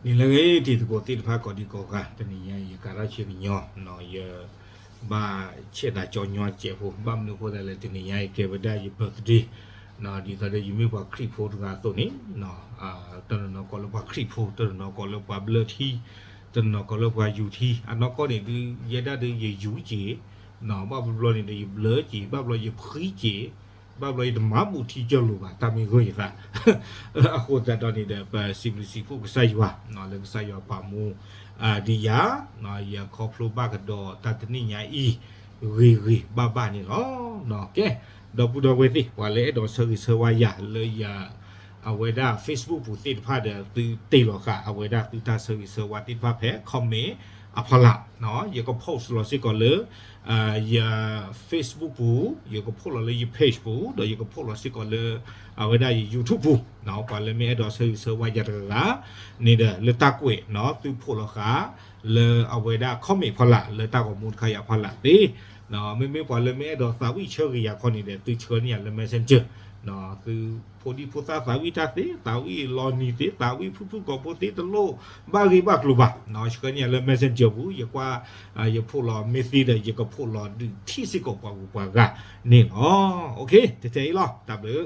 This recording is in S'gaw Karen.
နံၤလၢအဂ့ၤ တံၤသကိးသ့ၣ်တဖၣ်ကိးဒံကိးဂၤ, တနံၤညါအံၤ ယကးထီၣ်ဆၢကညီၤ, ယဘၣ်ဆဲးသးကၠီညီကဲးဖိ, ဘၣ်မနုၤအဃိသတးလဲၣ် တနံၤညါအံၤ ကဲဝဲဒၣ်ယ birthday, ဒ်သိးဒီးယမ့ၢ်ပှၤခရံာ်ဖိတဂၤအသိးန့ၣ်, တနီၤနီၤကိးလၢပှၤခရံာ်ဖိ, တနီၤနီၤကိးလၢပှၤဘျၢထံ, တနီၤနီၤကိးလၢပှၤယူၤထံ, အနီၢ်ကီၢ်န့ၣ်ဒုး ယဲဒၣ်ဒုးယယူၤက့ၤ, ဘၣ်ဘျီဘျီန့ၣ်ဒီးယဘျၢက့ၤ, ဘၣ်ဘျီယဖှံက့ၤ, ဘၣ်ဘျီယတမၤဘူၣ်ထံကၢၢ်လိာ်ဘၣ် တၢ်မ့ၢ်ဂ့ၢ်ယသး အဃိသတးဒီးန့ၣ်ဒီး ပစံးဘျုးစံးဖှိၣ်ကစၢ်ယွၤ လၢကစၢ်ယွၤပာ်မူ ဒ်ယၤ, ယခီဖျိဘၣ်ကဒီးတၢ်တနံၣ်ညါအံၤ ဂ့ၤဂ့ၤဘၣ်ဘၣ်န့ၣ်လီၤ. ကဲ, ဒီပုၢ်ဒီဝဲၢ်သ့ၣ် ပှၤလၢအဲၣ်ဒိးဆၢဂ့ၤဆၢဝါယၤလၢယ အဝဲဒၣ် Facebook ပူၤသ့ၣ်တဖၣ်ဒီး သုတ့ၢ်လီၤဃာ် အဝဲဒၣ်သုတၢ်ဆၢဂ့ၤဆၢဝါသ့ၣ်တဖၣ်ဖဲ comment အဖီလာ်, ယက post လီၤစ့ၢ်ကီးလၢ ယ Facebook ပူၤ, ယက post လီၤလၢယ page ပူၤ, ဒီးယက post လီၤစ့ၢ်ကီးလၢ အဝဲဒၣ်ယ YouTube ပူၤ, ပှၤလၢမ့ၢ်အဲၣ်ဒိးဆၢဂ့ၤဆၢဝါယၤတဂၤဂၤန့ၣ်ဒီး လၢတၢ်ကွဲး သု post လီၤဃာ် လၢအဝဲဒၣ် comment ဖီလာ် လၢတၢ်ဂီၤမူတခါယၤဖီလာ်သ့, မ့မ့ၢ်ပှၤလၢမ့ၢ်အဲၣ်ဒိးသးဝံၣ်ဆၢဂ့ၤယၤခီန့ၣ်ဒီး သုဆှၢန့ၢ်ယၤလၢ Messenger, သုဖိဒံဖိသၣ်သးဝံၣ်တၢ်သ့, သးဝံၣ်လီၤနံၤသ့, သးဝံၣ်ဖုၣ်ဖုၣ်ကိာ်ဖိသ့ တလိၣ်ဘၣ်ဂ့ၤဘၣ်ကျိၤဘၣ်, ဆှၢန့ၢ်ယၤလၢ Messenger ပူၤ, ယကွၢ် ယ post လီၤမ့ၢ်သ့ဒီး ယက post လီၤဒုးထံၣ်စ့ၢ်ကီးပှၤဂုၤပှၤဂၤန့ၣ်လီၤ. ထဲအံၤလီၤ, တၢ်ဘျုး